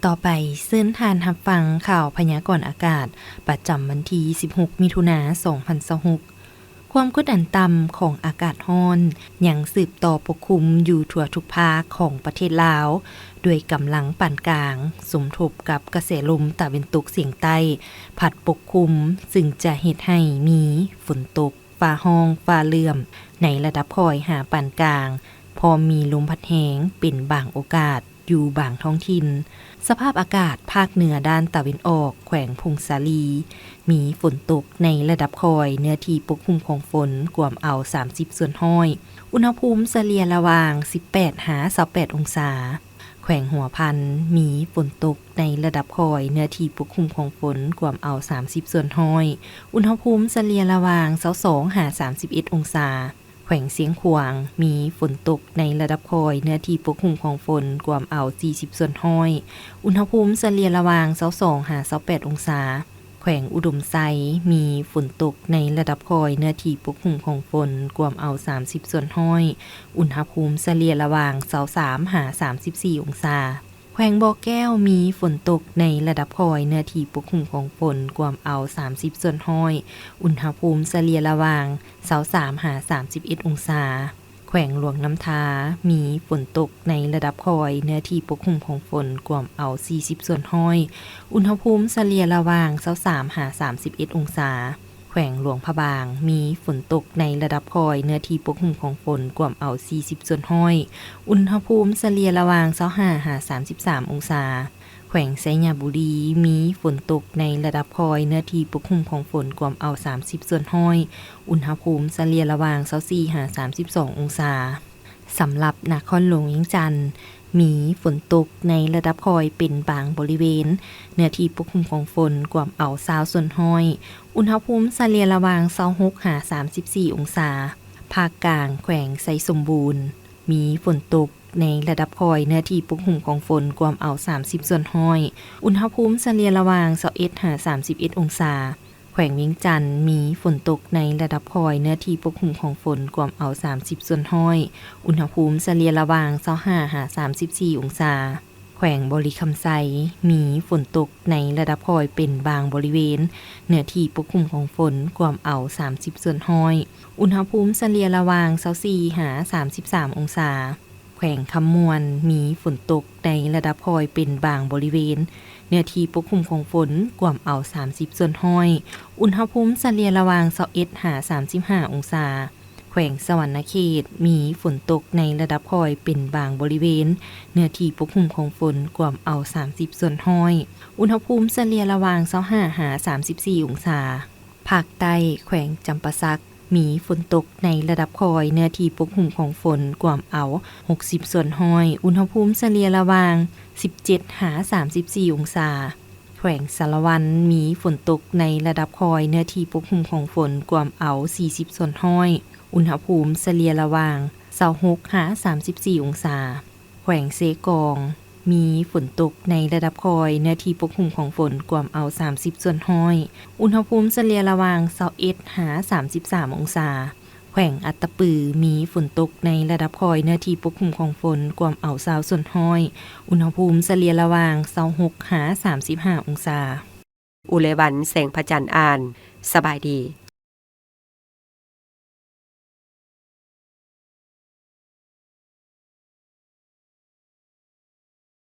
ຕໍ່ໄປເຊີນທ່ານຮັບຟັງຂ່າວພະຍາກອນອາກາດ ປະຈຳວັນທີສິບຫົກ ມິຖຸນາ ສອງພັນຊາວຫົກ. ຄວາມກົດອານຕ່ຳຂອງອາກາດຮ້ອນຍັງສືບຕໍ່ປົກຄຸມຢູ່ທົ່ວທຸກພາກຂອງປະເທດລາວ ດ້ວຍກຳລັງປານກາງ ສົມທົບກັບກະແສລົມຕາເວັນຕົກສຽງໃຕ້ພັດປົກຄຸມ, ຊຶ່ງຈະເຮັດໃຫ້ມີຝົນຕົກ ຟ້າຮ້ອງ ຟ້າເຫຼື້ອມ ໃນລະດັບຄ່ອຍຫາປານກາງ, ພ້ອມມີລົມພັດແຮງເປັນບາງໂອກາດຢູ່ບາງທ້ອງຖິ່ນ. ສະພາບອາກາດພາກເໜືອດ້ານຕາເວັນອອກ ແຂວງຜົ້ງສາລີ ມີຝົນຕົກໃນລະດັບຄ່ອຍ, ເນື້ອທີ່ປົກຄຸມຂອງຝົນກວມເອົາສາມສິບສ່ວນຮ້ອຍ, ອຸນຫະພູມສະເລ່ຍລະຫວ່າງສິບແປດຫາຊາວແປດອົງສາ. ແຂວງຫົວພັນ ມີຝົນຕົກໃນລະດັບຄ່ອຍ, ເນື້ອທີ່ປົກຄຸມຂອງຝົນກວມເອົາສາມສິບສ່ວນຮ້ອຍ, ອຸນຫະພູມສະເລ່ຍລະຫວ່າງຊາວສອງຫາສາມສິບເອັດອົງສາ. ແຂວງຊຽງຂວາງ ມີຝົນຕົກໃນລະດັບຄ່ອຍ, ເນື້ອທີ່ປົກຄຸມຂອງຝົນກວມເອົາສີ່ສິບສ່ວນຮ້ອຍ, ອຸນຫະພູມສະເລ່ຍລະຫວ່າງຊາວສອງຫາຊາວແປດອົງສາ. ແຂວງອຸດົມໄຊ ມີຝົນຕົກໃນລະດັບຄ່ອຍ, ເນື້ອທີ່ປົກຄຸມຂອງຝົນກວມເອົາສາມສິບສ່ວນຮ້ອຍ, ອຸນຫະພູມສະເລ່ຍລະຫວ່າງຊາວສາມຫາສາມສິບສີ່ອົງສາ. ແຂວງບໍ່ແກ້ວ ມີຝົນຕົກໃນລະດັບຄ່ອຍ, ເນື້ອທີ່ປົກຄຸມຂອງຝົນກວມເອົາສາມສິບສ່ວນຮ້ອຍ, ອຸນຫະພູມສະເລ່ຍລະຫວ່າງຊາວສາມຫາສາມສິບເອັດອົງສາ. ແຂວງຫຼວງນ້ຳທາ ມີຝົນຕົກໃນລະດັບຄ່ອຍ, ເນື້ອທີ່ປົກຄຸມຂອງຝົນກວມເອົາສີ່ສິບສ່ວນຮ້ອຍ, ອຸນຫະພູມສະເລ່ຍລະຫວ່າງຊາວສາມຫາສາມສິບເອັດອົງສາ. ແຂວງຫຼວງພະບາງ ມີຝົນຕົກໃນລະດັບຄ່ອຍ, ເນື້ອທີ່ປົກຄຸມຂອງຝົນກວມເອົາສີ່ສິບສ່ວນຮ້ອຍ, ອຸນຫະພູມສະເລ່ຍລະຫວ່າງຊາວຫ້າຫາສາມສິບສາມອົງສາ. ແຂວງໄຊຍະບູລີ ມີຝົນຕົກໃນລະດັບຄ່ອຍ, ເນື້ອທີ່ປົກຄຸມຂອງຝົນກວມເອົາສາມສິບສ່ວນຮ້ອຍ, ອຸນຫະພູມສະເລ່ຍລະຫວ່າງຊາວສີ່ຫາສາມສິບສອງອົງສາ. ສຳລັບນະຄອນຫຼວງວຽງຈັນ ມີຝົນຕົກໃນລະດັບຄ່ອຍເປັນບາງບໍລິເວນ, ເນື້ອທີ່ປົກຄຸມຂອງຝົນກວມເອົາຊາວສ່ວນຮ້ອຍ, ອຸນຫະພູມສະເລ່ຍລະຫວ່າງຊາວຫົກຫາສາມສິບສີ່ອົງສາ. ພາກກາງ ແຂວງໄຊສົມບູນ ມີຝົນຕົກໃນລະດັບຄ່ອຍ, ເນື້ອທີ່ປົກຄຸມຂອງຝົນກວມເອົາສາມສິບສ່ວນຮ້ອຍ, ອຸນຫະພູມສະເລ່ຍລະຫວ່າງຊາວເອັດຫາສາມສິບເອັດອົງສາ. ແຂວງວຽງຈັນ ມີຝົນຕົກໃນລະດັບຄ່ອຍ, ເນື້ອທີ່ປົກຄຸມຂອງຝົນກວມເອົາສາມສິບສ່ວນຮ້ອຍ, ອຸນຫະພູມສະເລ່ຍລະຫວ່າງຊາວຫ້າຫາສາມສິບສີ່ອົງສາ. ແຂວງບໍລິຄຳໄຊ ມີຝົນຕົກໃນລະດັບຄ່ອຍເປັນບາງບໍລິເວນ, ເນື້ອທີ່ປົກຄຸມຂອງຝົນກວມເອົາສາມສິບສ່ວນຮ້ອຍ, ອຸນຫະພູມສະເລ່ຍລະຫວ່າງຊາວສີ່ຫາສາມສິບສາມອົງສາ. ແຂວງຄຳມ່ວນ ມີຝົນຕົກໃນລະດັບຄ່ອຍເປັນບາງບໍລິເວນ, ເນື້ອທີ່ປົກຄຸມຂອງຝົນກວມເອົາສາມສິບສ່ວນຮ້ອຍ, ອຸນຫະພູມສະເລ່ຍລະຫວ່າງຊາວເອັດຫາສາມສິບຫ້າອົງສາ. ແຂວງສະຫວັນນະເຂດ ມີຝົນຕົກໃນລະດັບຄ່ອຍເປັນບາງບໍລິເວນ, ເນື້ອທີ່ປົກຄຸມຂອງຝົນກວມເອົາສາມສິບສ່ວນຮ້ອຍ, ອຸນຫະພູມສະເລ່ຍລະຫວ່າງຊາວຫ້າຫາສາມສິບສີ່ອົງສາ. ພາກໃຕ້ ແຂວງຈຳປາສັກ ມີຝົນຕົກໃນລະດັບຄ່ອຍ, ເນື້ອທີ່ປົກຄຸມຂອງຝົນກວມເອົາຫົກສິບສ່ວນຮ້ອຍ, ອຸນຫະພູມສະເລ່ຍລະຫວ່າງສິບເຈັດຫາສາມສິບສີ່ອົງສາ. ແຂວງສາລະວັນ ມີຝົນຕົກໃນລະດັບຄ່ອຍ, ເນື້ອທີ່ປົກຄຸມຂອງຝົນກວມເອົາສີ່ສິບສ່ວນຮ້ອຍ, ອຸນຫະພູມສະເລ່ຍລະຫວ່າງຊາວຫົກຫາສາມສິບສີ່ອົງສາ. ແຂວງເຊກອງ ມີຝົນຕົກໃນລະດັບຄ່ອຍ, ເນື້ອທີ່ປົກຄຸມຂອງຝົນກວມເອົາສາມສິບສ່ວນຮ້ອຍ, ອຸນຫະພູມສະເລ່ຍລະຫວ່າງຊາວເອັດຫາສາມສິບສາມອົງສາ. ແຂວງອັດຕະປື ມີຝົນຕົກໃນລະດັບຄ່ອຍ, ເນື້ອທີ່ປົກຄຸມຂອງຝົນກວມເອົາຊາວສ່ວນຮ້ອຍ, ອຸນຫະພູມສະເລ່ຍລະຫວ່າງຊາວຫົກຫາສາມສິບຫ້າອົງສາ. ອຸເລວັນ ແສງພະຈັນ ອ່ານ. ສະບາຍດີ.